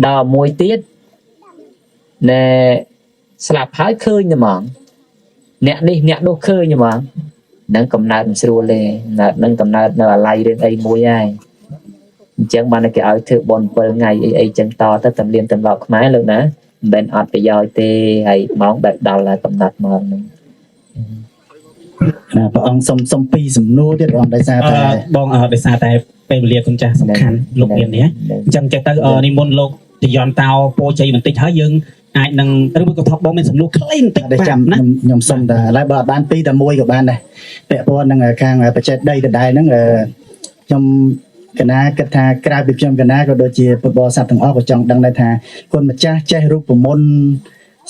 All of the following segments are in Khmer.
ដល់មួយទៀតណែស្លាប់ហើយឃើញហ្មងអ្នកនេះអ្នកនោះឃើញហ្មងនឹងកំណើតមិនស្រួលទេកំណើតនឹងកំណើតនៅអាល័យរឿងអីមួយហើយអញ្ចឹងបានគេឲ្យធ្វើបុណ្យ7ថ្ងៃអីអីចឹងតទៅតំលៀមតំឡប់ខ្មែរលោកណាមិនមែនអត់ប្រយោជន៍ទេហើយម៉ោងបែបដល់ហើយកំណត់ម៉ោងហ្នឹង ណាព្រះអង្គសុំសុំពីរសំណួរទៀតព្រះអង្គដោយសារតែ បងដោយសារតែពេលវេលាគុណចាស់សំខាន់លោកមាននេះអញ្ចឹងចេះទៅនិមន្តលោកតយន្តតោពោជ័យបន្តិចហើយយើងអាចនឹងឬមួយក៏ថប់បងមានសំណួរខ្លីបន្តិច ដែលចាំ ណា ខ្ញុំខ្ញុំសុំតែឥឡូវបើអត់បានពីរតែមួយក៏បានដែរពាក់ព័ន្ធនឹងខាងបច្ចេកដីដដែលហ្នឹងខ្ញុំកណាគិតថាក្រៅពីខ្ញុំកណាក៏ដូចជាពុទ្ធបរិស័ទទាំងអស់ក៏ចង់ដឹងដែរថាគុណម្ចាស់ចេះរូបមន្ត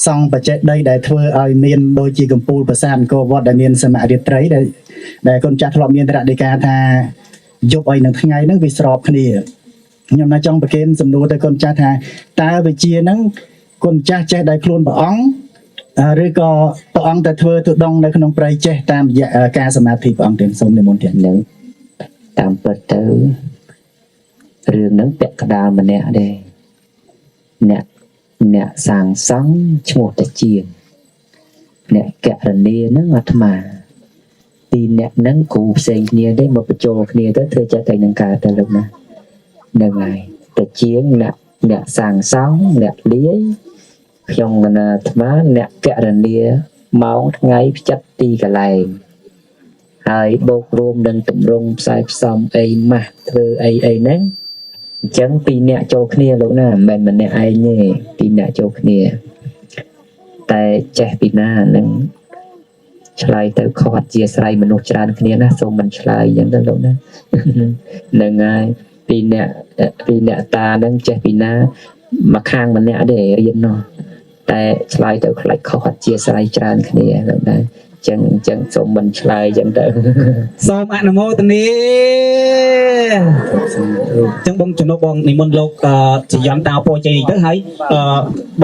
សង់បច្ចេកដីដែលធ្វើឲ្យមានដូចជាកំពូលប្រាសាទអង្គរវត្តដែលមានសមរាត្រីដែលដែលគុណម្ចាស់ធ្លាប់មានត្រាដីកាថាយប់ឲ្យនឹងថ្ងៃហ្នឹងវាស្របគ្នាខ្ញុំណាចង់ប្រគេនសំណួរទៅគុណម្ចាស់ថាតើវិជាហ្នឹងគុណម្ចាស់ចេះដោយខ្លួនព្រះអង្គ ឬក៏ព្រះអង្គតែធ្វើទុដងនៅក្នុងព្រៃចេះតាមរយៈការសមាធិព្រះអង្គទេសូមនិមន្តទៀត នឹងតាមពិតទៅរឿងហ្នឹងពាក់កណ្ដាលម្នាក់ទេអ្នកអ្នកសាងសង់ឈ្មោះតាជាងអ្នកករណីហ្នឹងអាត្មាពីរអ្នកហ្នឹងគ្រូផ្សេងគ្នាទេមកបញ្ចូលគ្នាទៅធ្វើចិត្តតែនឹងកើតទៅលោកណាហ្នឹងហើយតាជាងអ្នកអ្នកសាងសង់អ្នកលាយខ្ញុំកណាអាត្មាអ្នកករណីម៉ោងថ្ងៃផ្ចិតទីកន្លែង ហើយបូករួមនឹងតម្រងផ្សាយផ្សំអីម៉ាស់ធ្វើអីអីហ្នឹងអញ្ចឹងពីរអ្នកចូលគ្នាលោកណាមិនមែនម្នាក់ឯងទេពីរអ្នកចូលគ្នាតែចេះពីណាហ្នឹងឆ្លើយទៅខុសអធិស្ឋានមនុស្សច្រើនគ្នាណាសូមមិនឆ្លើយអញ្ចឹងទៅលោកណាហ្នឹងហើយពីរអ្នកពីរអ្នកតាហ្នឹងចេះពីណាមកខាងម្នាក់ទេរៀននោះតែឆ្លើយទៅខ្លាចខុសអធិស្ឋានច្រើនគ្នាលោកណាចឹងចឹងសូមមិនឆ្លើយចឹងទៅ សូមអនុមោទនាអញ្ចឹងបងចំណុះបងនិមន្តលោកចយន្តតោពោជ័យនេះទៅហើយ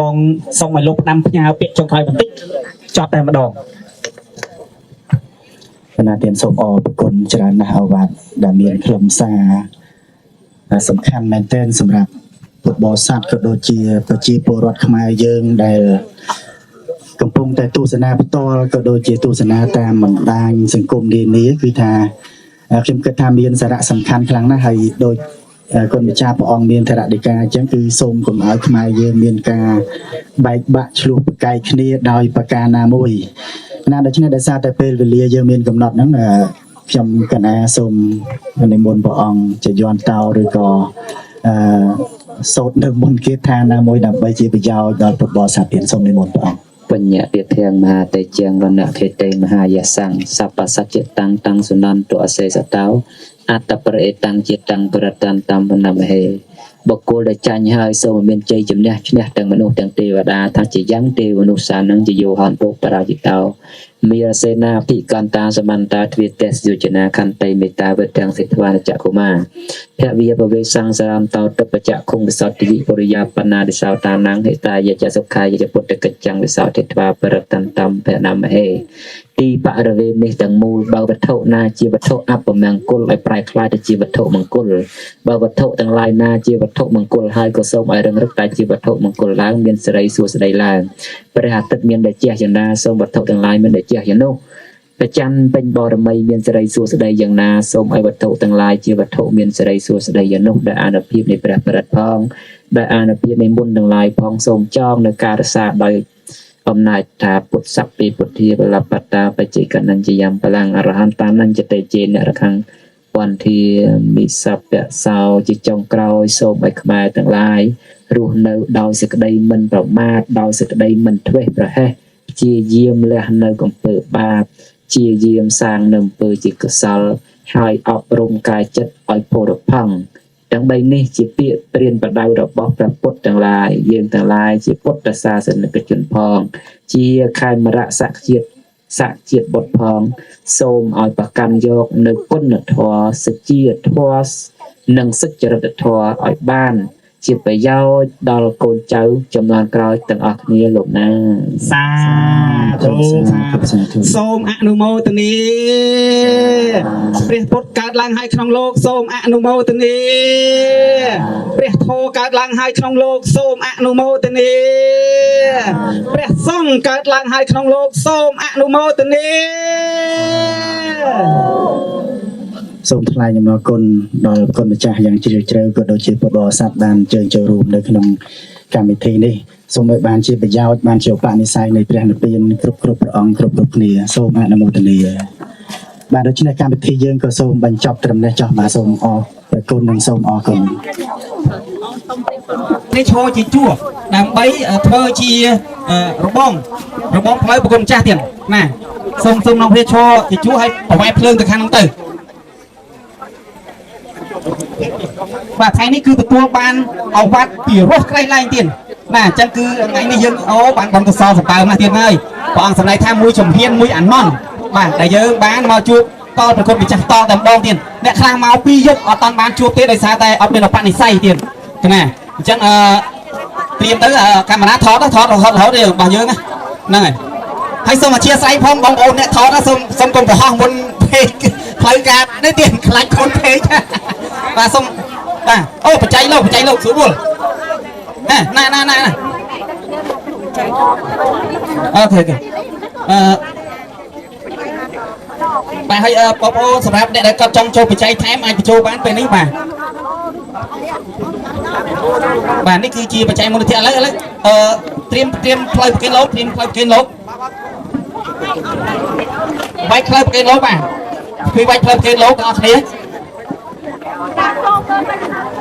បងសូមឲ្យលោកផ្ដាំផ្ញើពាក្យចុងក្រោយបន្តិចចប់តែម្ដង កណាទានសូមអរគុណច្រើនណាស់អវ៉ាត់ដែលមានខ្លឹមសារសំខាន់មែនទែនសម្រាប់ពុទ្ធបរិស័ទក៏ដូចជាប្រជាពលរដ្ឋខ្មែរយើងដែលកំពុងតែទស្សនាផ្ទាល់ក៏ដូចជាទស្សនាតាមបណ្ដាញសង្គមនានាគឺថាខ្ញុំគិតថាមានសារៈសំខាន់ខ្លាំងណាស់ហើយដូចគុណម្ចាស់ព្រះអង្គមានធរណីកាអញ្ចឹងគឺសូមកុំឲ្យខ្មែរយើងមានការបែកបាក់ឆ្លោះប្រកែកគ្នាដោយប្រការណាមួយណាដូច្នេះដោយសារតែពេលវេលាយើងមានកំណត់ហ្នឹងខ្ញុំកណាសូមនិមន្តព្រះអង្គជាយន្តតោឬក៏អឺសូត្រនៅមុនគេថាណាមួយដើម្បីជាប្រយោជន៍ដល់ពុទ្ធបរិស័ទទៀតសូមនិមន្តព្រះអង្គ បញ្ញតិធាងមហាតេជាងវណ្ណខេតេមហាយសੰសัพពសច្ចតាំងតាំងសុនន្តអសេសតោអត្តប្រអេតាំងជាតាំងប្រតានតំវណ្ណមហេបុគ្គលដែលចាញ់ហើយសូមមានជ័យជំនះឈ្នះទាំងមនុស្សទាំងទេវតាថាជាយ៉ាងទេវមនុស្សសានឹងជាយោហន្តោបរាជិតោមេរសេនាភិកន្តាសមន្តាទ្វាទេសយោជនាខន្តីមេត្តាវេទាំងសិទ្ធវានចកុមារភវិយពវេសង្សារមតោតបច្ចៈខុងវិសទ្ធិវិរិយាបណ្ណាទិសោតានងហេតាយចសុខាយចពុទ្ធកិច្ចੰវិសោធិត្វាបរតន្តំភនមហេទីបរិវេណនេះទាំងមូលបើវត្ថុណាជាវត្ថុអពមង្គលឲ្យប្រែក្លាយទៅជាវត្ថុមង្គលបើវត្ថុទាំងឡាយណាជាវត្ថុមង្គលហើយក៏សូមឲ្យរឹងរឹកតែជាវត្ថុមង្គលឡើងមានសិរីសួស្តីឡើងព្រះអាទិត្យមានតែជះយ៉ាងណាសូមវត្ថុទាំងឡាយមានតែជះយ៉ាងនោះប្រច័នពេញបរមីមានសិរីសួស្តីយ៉ាងណាសូមឲ្យវត្ថុទាំងឡាយជាវត្ថុមានសិរីសួស្តីយ៉ាងនោះដោយអានុភាពនៃព្រះប្រិតផងដោយអានុភាពនៃមុនទាំងឡាយផងសូមចងនៅការរក្សាដោយអំណាចថាពុទ្ធសព្ពីពុទ្ធាបលបតាបច្ចេកនញ្ញយំបលាំងអរហន្តានញ្ញតេជេនរខੰពន្ធាមិសពៈសោជាចុងក្រោយសូមឲ្យខ្មែរទាំងឡាយរស់នៅដោយសេចក្តីមិនប្រមាទដោយសេចក្តីមិនធ្វេសប្រហែសជាយាមលះនៅអំពើបាបជាយាមសាងនៅអំពើជាកុសលហើយអប់រំកាយចិត្តឲ្យផូរផង់ទាំងបីនេះជាពាក្យព្រានបដៅរបស់ព្រះពុទ្ធទាំងឡាយយើងទាំងឡាយជាពុទ្ធសាសនិកជនផងជាខេមរៈសក្ជាតិសក្ជាតិបុត្រផងសូមឲ្យប្រកាន់យកនៅគុណធម៌សជាធម៌និងសុចរិតធម៌ឲ្យបាន ជាប្រយោជន៍ដល់កូនចៅចំនួនក្រោយទាំងអស់គ្នាលោកណា សាធុសាធុ សាធុ សូមអនុមោទនាព្រះពុទ្ធកើតឡើងហើយក្នុងលោកសូមអនុមោទនាព្រះធម៌កើតឡើងហើយក្នុងលោកសូមអនុមោទនាព្រះសង្ឃកើតឡើងហើយក្នុងលោកសូមអនុមោទនា សូមថ្លែងអំណរគុណដល់គុណម្ចាស់យ៉ាងជ្រាលជ្រៅក៏ដូចជាពុទ្ធបរិស័ទបានអញ្ជើញចូលរួមនៅក្នុងកម្មវិធីនេះសូមឲ្យបានជាប្រយោជន៍បានជាឧបនិស្ស័យនៃព្រះនិព្វានគ្រប់គ្រប់ព្រះអង្គគ្រប់គ្រប់គ្នាសូមអនុមោទនាបាទដូច្នេះកម្មវិធីយើងក៏សូមបញ្ចប់ត្រឹមនេះចុះបាទសូមអរព្រះគុណនិងសូមអរគុណ នេះឈរជាជួរដើម្បីធ្វើជារបងរបងផ្លូវប្រគុណម្ចាស់ទៀតណាសូមសូមនាំគ្នាឈរជាជួរឲ្យប្រវែភ្លើងទៅខាងនោះទៅបាទថ្ងៃនេះគឺទទួលបានអវត្តពីរស់ក្រៃលែងទៀតណាអញ្ចឹងគឺថ្ងៃនេះយើងអូបានបំកសលសម្បើមណាស់ទៀតហើយព្រះអង្គសម្ដែងថាមួយជំហានមួយអានន់បាទដែលយើងបានមកជួបតប្រគុណម្ចាស់តតែម្ដងទៀតអ្នកខ្លះមកពីរយប់អត់តាន់បានជួបទេដោយសារតែអត់មានឧបនិស្ស័យទៀតណាអញ្ចឹងអឺត្រៀមទៅកាមេរ៉ាថតថតរហូតរហូតទេរបស់យើងហ្នឹងហើយហើយសូមអធិស្ឋានផងបងប្អូនអ្នកថតសូមសូមកុំប្រហោះមុនពេកផ្លូវការនេះទៀតខ្លាចខុនពេកបាទសូមបាទអូបច្ច័យលោកបច្ច័យលោកស្រួលណាណាណាណា OK OK អឺបាទហើយបងប្អូនសម្រាប់អ្នកដែលគាត់ចង់ចូលបច្ច័យថែមអាចបញ្ចូលបានពេលនេះបាទបាទនេះគឺជាបច្ច័យមូលនិធិឥឡូវឥឡូវអឺត្រៀមត្រៀមផ្លូវប្រគេនលោកត្រៀមផ្លូវប្រគេនលោកវាយផ្លូវប្រគេនលោកបាទគឺវាយផ្លូវប្រគេនលោកទាំងអស់គ្នា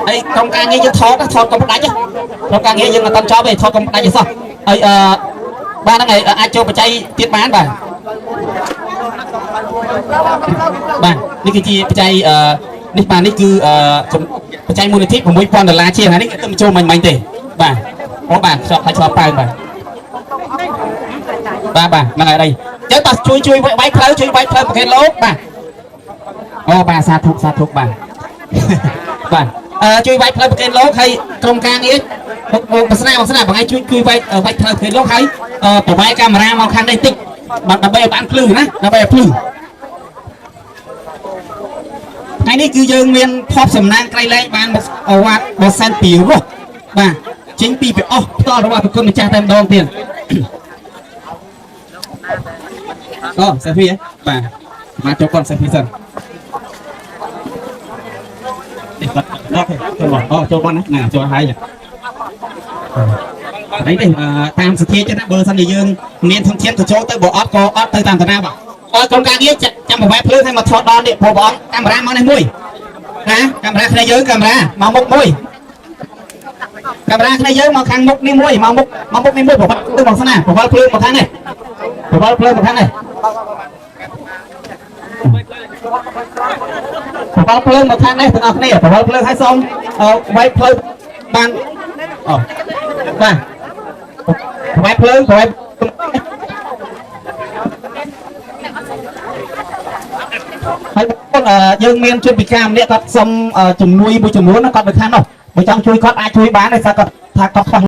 ហើយក្រុមការងារយើងថតថតកុំផ្ដាច់ក្រុមការងារយើងអត់តចប់ទេថតកុំផ្ដាច់ទេសោះហើយអឺបាទហ្នឹងហើយអាចចូលបច្ច័យទៀតបានបាទបាទនេះគឺជាបច្ច័យអឺនេះបាទនេះគឺអឺបច្ច័យមូលនិធិ6000ដុល្លារជាងនេះទៅចូលមិញមិញទេបាទអូបាទឆ្លប់ហើយឆ្លប់ប៉ើងបាទបាទបាទហ្នឹងហើយអីចឹងតោះជួយជួយវាយផ្លូវជួយវាយផ្លូវប្រគេនលោកបាទអូបាទសាធុសាធុបាទបាទអឺជួយវាយផ្លូវប្រគេនលោកហើយក្រុមការងារមកបស្នាបស្នាបងឯងជួយជួយវាយវាយផ្លូវប្រគេនលោកហើយប្រវាយកាមេរ៉ាមកខាងនេះតិចដើម្បីឲ្យបានភ្លឺណាដើម្បីឲ្យភ្លឺថ្ងៃនេះគឺយើងមានភពសំណាងក្រៃលែងបានមកអវត្តបសែនពីរស់បាទចេញពីព្រះអស់ផ្ទាល់របស់ប្រគុណម្ចាស់តែម្ដងទៀតអូសេហ្វីបាទមកចូលកូនសេហ្វីសិននេះបាត់ដល់ចូលមកអូចូលមកណាណាចូលហើយនេះនេះតាមសធាចិត្តណាបើសិនជាយើងមានធនធានក៏ចូលទៅបើអត់ក៏អត់ទៅតាមតាណាបាទអត់ក្រុមការងារចាំប្រវែភ្លើងឲ្យមកថតដល់នេះព្រោះបងកាមេរ៉ាមកនេះមួយណាកាមេរ៉ាគ្នាយើងកាមេរ៉ាមកមុខមួយកាមេរ៉ាគ្នាយើងមកខាងមុខនេះមួយមកមុខមកមុខនេះមួយប្រវត្តិទៅមកស្នាប្រវត្តិភ្លើងមកខាងនេះប្រវត្តិភ្លើងមកខាងនេះប្រវត្តិភ្លើងមកខាងនេះទាំងអស់គ្នាប្រវត្តិភ្លើងឲ្យសូមវាយភ្លើងបានអូបាទប្រវត្តិភ្លើងប្រវត្តិហើយបងយើងមានជនពិការម្នាក់គាត់សុំជំនួយមួយចំនួនគាត់នៅខាងនោះបើចង់ជួយគាត់អាចជួយបានដោយសារគាត់ថាគាត់ខ្វះ